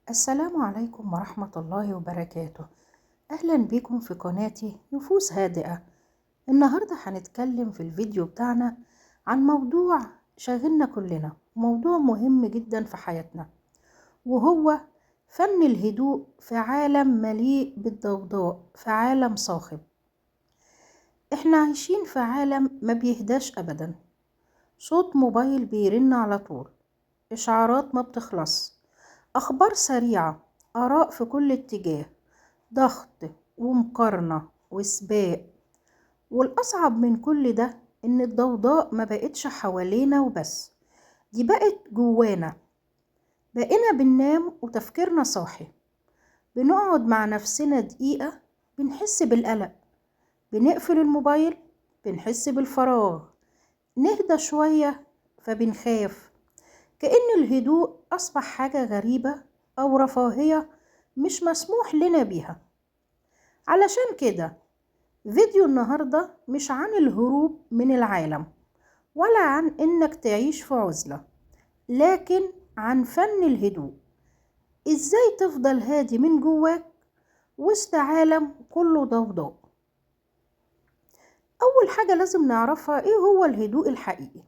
السلام عليكم ورحمة الله وبركاته. أهلا بكم في قناتي نفوس هادئة. النهاردة هنتكلم في الفيديو بتاعنا عن موضوع شاغلنا كلنا، موضوع مهم جدا في حياتنا، وهو فن الهدوء في عالم مليء بالضوضاء، في عالم صاخب. احنا عايشين في عالم ما بيهداش أبدا، صوت موبايل بيرن على طول، إشعارات ما بتخلص، أخبار سريعة، آراء في كل اتجاه، ضغط ومقارنة وسباق. والأصعب من كل ده إن الضوضاء ما بقتش حوالينا وبس، دي بقت جوانا. بقينا بننام وتفكيرنا صاحي، بنقعد مع نفسنا دقيقة بنحس بالقلق، بنقفل الموبايل بنحس بالفراغ، نهدى شوية فبنخاف. كأن الهدوء أصبح حاجة غريبة أو رفاهية مش مسموح لنا بيها. علشان كده فيديو النهاردة مش عن الهروب من العالم، ولا عن إنك تعيش في عزلة، لكن عن فن الهدوء. إزاي تفضل هادي من جواك وسط عالم كله ضوضاء. أول حاجة لازم نعرفها إيه هو الهدوء الحقيقي.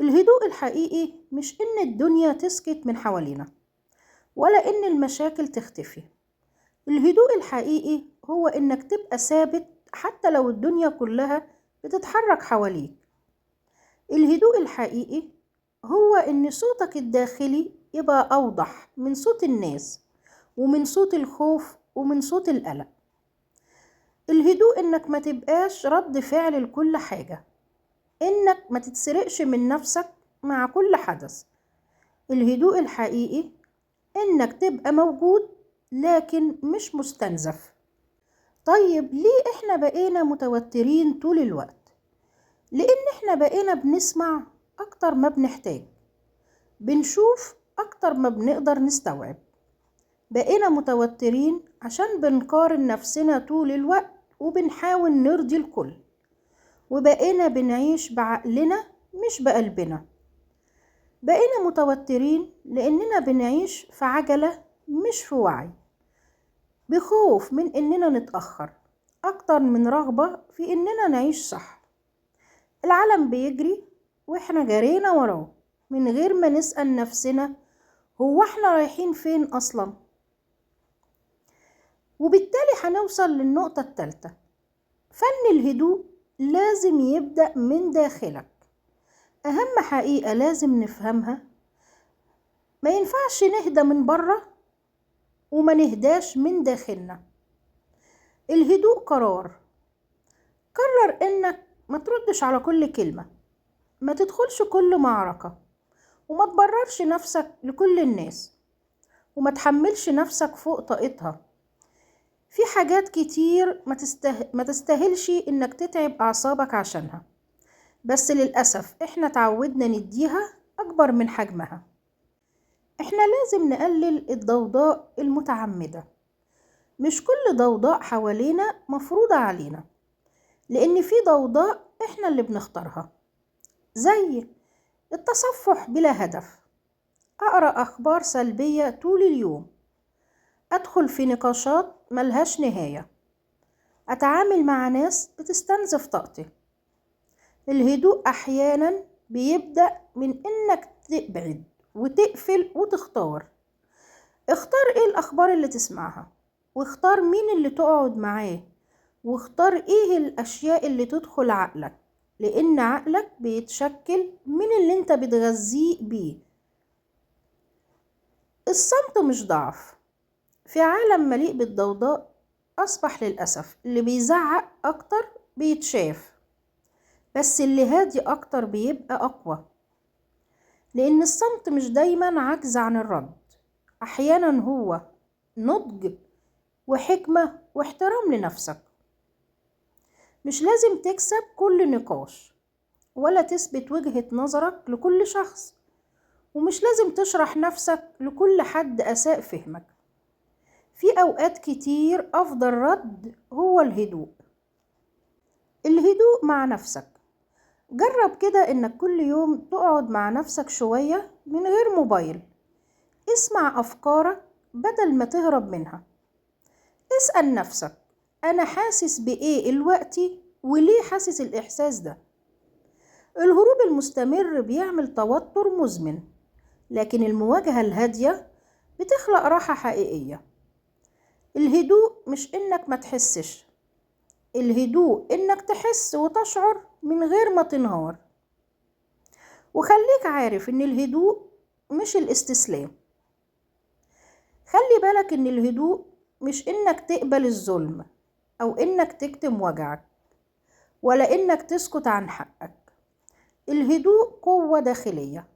الهدوء الحقيقي مش إن الدنيا تسكت من حوالينا، ولا إن المشاكل تختفي. الهدوء الحقيقي هو إنك تبقى ثابت حتى لو الدنيا كلها بتتحرك حواليك. الهدوء الحقيقي هو إن صوتك الداخلي يبقى أوضح من صوت الناس، ومن صوت الخوف، ومن صوت القلق. الهدوء إنك ما تبقاش رد فعل لكل حاجة، إنك ما تتسرقش من نفسك مع كل حدث. الهدوء الحقيقي إنك تبقى موجود لكن مش مستنزف. طيب ليه إحنا بقينا متوترين طول الوقت؟ لأن إحنا بقينا بنسمع أكتر ما بنحتاج، بنشوف أكتر ما بنقدر نستوعب. بقينا متوترين عشان بنقارن نفسنا طول الوقت وبنحاول نرضي الكل، وبقينا بنعيش بعقلنا مش بقلبنا. بقينا متوترين لأننا بنعيش في عجلة مش في وعي، بخوف من إننا نتأخر أكتر من رغبة في إننا نعيش صح. العالم بيجري وإحنا جرينا وراه من غير ما نسأل نفسنا هو إحنا رايحين فين أصلا. وبالتالي هنوصل للنقطة الثالثة، فن الهدوء لازم يبدأ من داخلك. أهم حقيقة لازم نفهمها، ما ينفعش نهدى من بره وما نهداش من داخلنا. الهدوء قرار. قرر إنك ما تردش على كل كلمة، ما تدخلش كل معركة، وما تبررش نفسك لكل الناس، وما تحملش نفسك فوق طاقتها. في حاجات كتير ما تستاهلش إنك تتعب أعصابك عشانها، بس للأسف إحنا تعودنا نديها أكبر من حجمها. إحنا لازم نقلل الضوضاء المتعمدة. مش كل ضوضاء حوالينا مفروضة علينا، لأن في ضوضاء إحنا اللي بنختارها، زي التصفح بلا هدف، أقرأ أخبار سلبية طول اليوم، أدخل في نقاشات ملهاش نهاية، أتعامل مع ناس بتستنزف طاقتي. الهدوء أحيانا بيبدأ من إنك تبعد وتقفل وتختار. اختار إيه الأخبار اللي تسمعها، واختار مين اللي تقعد معاه، واختار إيه الأشياء اللي تدخل عقلك، لأن عقلك بيتشكل من اللي انت بتغذيه بيه. الصمت مش ضعف. في عالم مليء بالضوضاء أصبح للأسف اللي بيزعق أكتر بيتشاف، بس اللي هادي أكتر بيبقى أقوى. لأن الصمت مش دايما عجز عن الرد، أحيانا هو نضج وحكمة واحترام لنفسك. مش لازم تكسب كل نقاش، ولا تثبت وجهة نظرك لكل شخص، ومش لازم تشرح نفسك لكل حد أساء فهمك. في أوقات كتير أفضل رد هو الهدوء. الهدوء مع نفسك. جرب كده إنك كل يوم تقعد مع نفسك شوية من غير موبايل. اسمع أفكارك بدل ما تهرب منها. اسأل نفسك أنا حاسس بإيه الوقتي وليه حاسس الإحساس ده. الهروب المستمر بيعمل توتر مزمن، لكن المواجهة الهادية بتخلق راحة حقيقية. الهدوء مش إنك ما تحسش، الهدوء إنك تحس وتشعر من غير ما تنهار. وخليك عارف إن الهدوء مش الاستسلام. خلي بالك إن الهدوء مش إنك تقبل الظلم أو إنك تكتم وجعك ولا إنك تسكت عن حقك. الهدوء قوة داخلية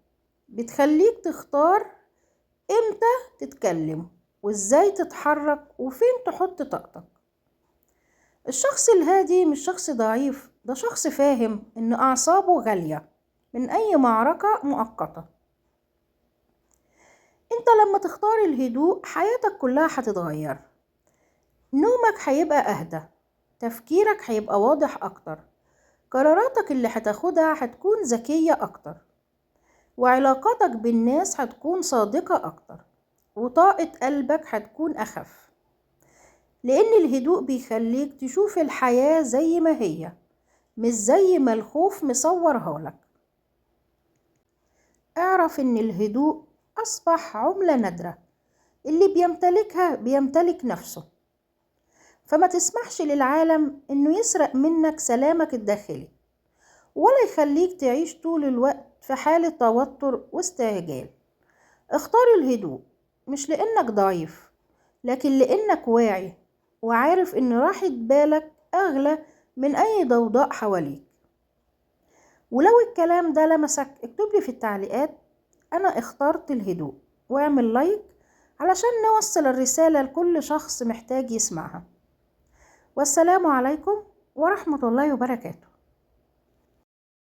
بتخليك تختار إمتى تتكلم وإزاي تتحرك وفين تحط طاقتك. الشخص الهادي مش شخص ضعيف، ده شخص فاهم إن أعصابه غالية من أي معركة مؤقتة. أنت لما تختار الهدوء حياتك كلها هتتغير. نومك هيبقى أهدى، تفكيرك هيبقى واضح أكتر، قراراتك اللي هتاخدها هتكون ذكية أكتر، وعلاقاتك بالناس هتكون صادقة أكتر، وطاقة قلبك هتكون أخف. لأن الهدوء بيخليك تشوف الحياة زي ما هي، مش زي ما الخوف مصورها لك. اعرف إن الهدوء أصبح عملة نادرة، اللي بيمتلكها بيمتلك نفسه. فما تسمحش للعالم إنه يسرق منك سلامك الداخلي، ولا يخليك تعيش طول الوقت في حالة توتر واستعجال. اختار الهدوء مش لأنك ضعيف، لكن لأنك واعي وعارف إن راحة بالك أغلى من أي ضوضاء حواليك. ولو الكلام ده لمسك اكتب لي في التعليقات أنا اخترت الهدوء، واعمل لايك علشان نوصل الرسالة لكل شخص محتاج يسمعها. والسلام عليكم ورحمة الله وبركاته.